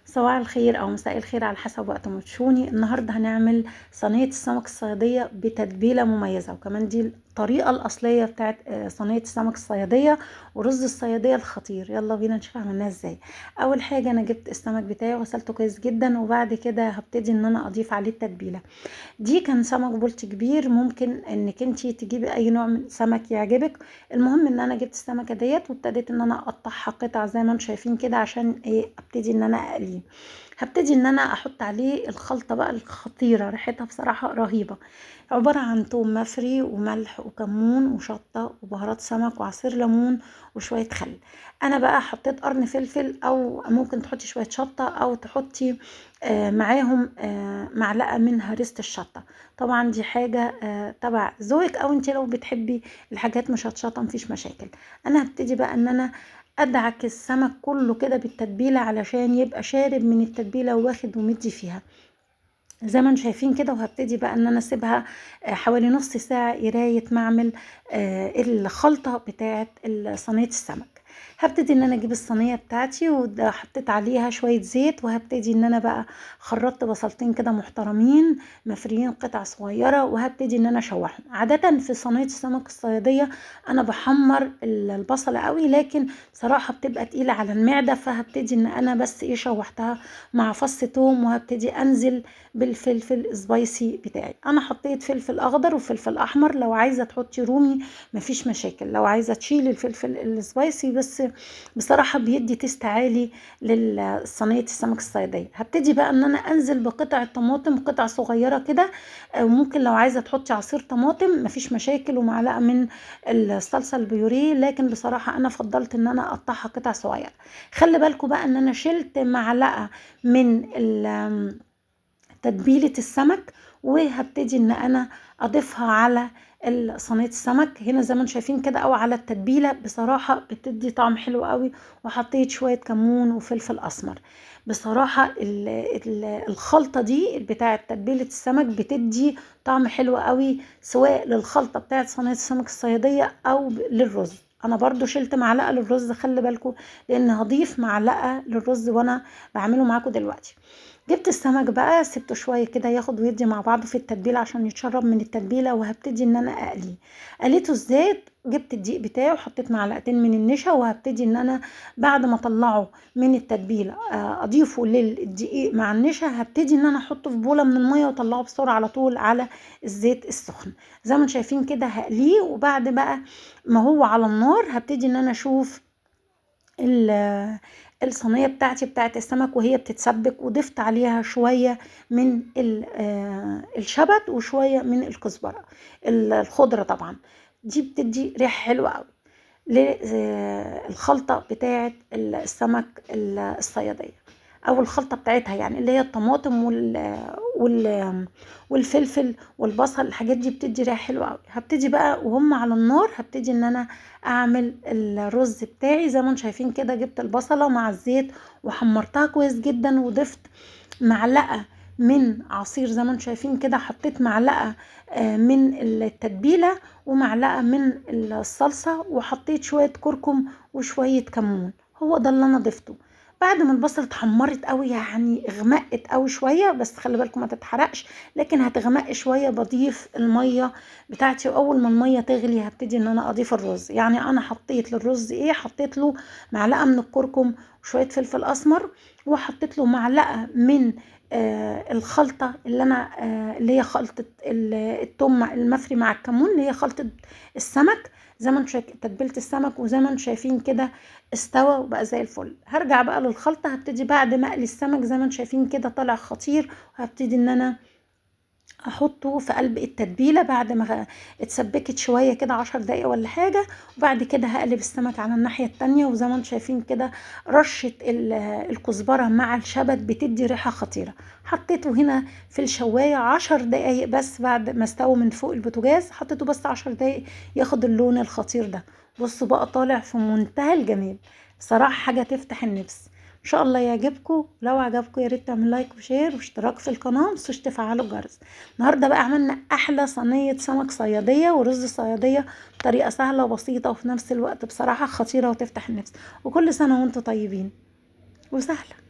صباح الخير او مساء الخير على حسب وقت ما تشوفوني. النهارده هنعمل صينية السمك الصياديه بتتبيله مميزة، وكمان دي الطريقة الاصلية بتاعت صينية السمك الصياديه ورز الصياديه الخطير. يلا بينا نشوف عملناها ازاي. اول حاجة انا جبت السمك بتاعي وغسلته كويس جدا، وبعد كده هبتدي ان انا اضيف عليه التتبيله. دي كان سمك بلطي كبير، ممكن انك انتي تجيبي اي نوع من سمك يعجبك. المهم ان انا جبت السمكة ديت وابتديت ان انا اقطعها قطع زي ما انتم شايفين كده، عشان ايه؟ ابتدي ان انا اقلية. هبتدي ان انا احط عليه الخلطة بقى الخطيرة، ريحتها بصراحة رهيبة، عبارة عن توم مفري وملح وكمون وشطه وبهارات سمك وعصير ليمون وشوية خل. انا بقى حطيت قرن فلفل، او ممكن تحطي شوية شطه، او تحطي معاهم معلقه من هريسه الشطه. طبعا دي حاجة تبع ذوقك، او انت لو بتحبي الحاجات مشطشطه مفيش مشاكل. انا هبتدي بقى ان انا ادعك السمك كله كده بالتتبيله علشان يبقى شارب من التتبيله واخد ومدي فيها زي ما انتم شايفين كده. وهبتدي بقى ان انا اسيبها حوالي نص ساعة قرايه ما اعمل الخلطة بتاعه صينية السمك. هبتدي ان انا اجيب الصينية بتاعتي وحطيت عليها شوية زيت، وهبتدي ان انا بقى خرطت بصلتين كده محترمين مفريين قطع صغيرة، وهبتدي ان انا اشوحهم. عادة في صينية السمك الصياديه انا بحمر البصله قوي، لكن صراحة بتبقى تقيلة على المعدة، فهبتدي ان انا بس ايه شوحتها مع فص توم، وهبتدي انزل بالفلفل spicy بتاعي. انا حطيت فلفل اخضر وفلفل احمر، لو عايزه تحطي رومي مفيش مشاكل، لو عايزه تشيلي الفلفل ال spicy بس بصراحة بيدي taste عالي للصينية السمك الصيادية. هبتدي بقى ان انا انزل بقطع الطماطم قطع صغيرة كده، وممكن لو عايزة تحطي عصير طماطم مفيش مشاكل، ومعلقة من الصلصة البيوريه، لكن بصراحة انا فضلت ان انا اقطعها قطع صغيرة. خلي بالكم بقى ان انا شلت معلقة من تتبيلة السمك، وهبتدي ان انا اضيفها على صينية السمك هنا زي ما انتم شايفين كده، او على التتبيله. بصراحة بتدي طعم حلو قوي. وحطيت شوية كمون وفلفل اسمر. بصراحة الخلطة دي بتاعه تتبيله السمك بتدي طعم حلو قوي، سواء للخلطه بتاعه صينية السمك الصياديه او للرز. انا برضو شلت معلقه للرز، خلي بالكم، لان هضيف معلقه للرز وانا بعمله معاكم دلوقتي. جبت السمك بقى سبته شوية كده ياخد ويدي مع بعضه في التتبيله عشان يتشرب من التتبيله، وهبتدي ان انا اقلية. قليته ازاي؟ جبت الدقيق بتاعه وحطيت معلقتين من النشا، وهبتدي ان انا بعد ما اطلعه من التتبيله اضيفه للدقيق مع النشا. هبتدي ان انا احطه في بوله من المية واطلعه بسرعة على طول على الزيت السخن زي ما انتم شايفين كده. هقليه، وبعد بقى ما هو على النار هبتدي ان انا اشوف الصينية بتاعتي بتاعت السمك وهي بتتسبك، وضفت عليها شوية من الشبت وشوية من الكزبره الخضرة. طبعا دي بتدي ريحه حلوة قوي للخلطه بتاعت السمك الصياديه، او الخلطة بتاعتها يعني اللي هي الطماطم والفلفل والبصل. الحاجات دي بتدي ريحه حلوة قوي. هبتدي بقى وهم على النار هبتدي ان انا اعمل الرز بتاعي زي ما انتم شايفين كده. جبت البصله مع الزيت وحمرتها كويس جدا، وضفت معلقه من عصير زي ما انتم شايفين كده، حطيت معلقه من التتبيله ومعلقة من الصلصه، وحطيت شوية كركم وشوية كمون. هو ده اللي انا ضفته. بعد ما البصله اتحمرت قوي، يعني اغمقت قوي شوية، بس خلي بالكم ما تتحرقش، لكن هتغمق شوية. بضيف المية بتاعتي، واول ما المية تغلي هبتدي ان انا اضيف الرز. يعني انا حطيت للرز ايه؟ حطيت له معلقه من الكركم وشوية فلفل اسمر، وحطيت له معلقه من الخلطة اللي انا اللي هي خلطه الثوم المفري مع الكمون، اللي هي خلطه السمك زي ما انتم شايفين، تتبيله السمك. وزي ما انتم شايفين كده استوى وبقى زي الفل. هرجع بقى للخلطه. هبتدي بعد ما اقلي السمك زي ما انتم شايفين كده طالع خطير، وهبتدي ان انا احطه في قلب التتبيله بعد ما اتسبكت شوية كده 10 دقايق ولا حاجة. وبعد كده هقلب السمك على الناحية التانية، وزي ما انتم شايفين كده رشه الكزبره مع الشبت بتدي ريحه خطيرة. حطيته هنا في الشوايه 10 دقايق بس بعد ما استوى من فوق البوتاجاز، حطيته بس 10 دقايق ياخد اللون الخطير ده. بصوا بقى طالع في منتهى الجمال، بصراحة حاجة تفتح النفس. ان شاء الله يعجبكم. لو عجبكم يا ريت تعملوا like و share واشتراك في القناة، ومتنسوش تفعلوا الجرس. النهارده بقى عملنا احلى صينية سمك صياديه ورز صياديه بطريقة سهلة وبسيطة، وفي نفس الوقت بصراحة خطيرة وتفتح النفس. وكل سنة وانتم طيبين وسهلة.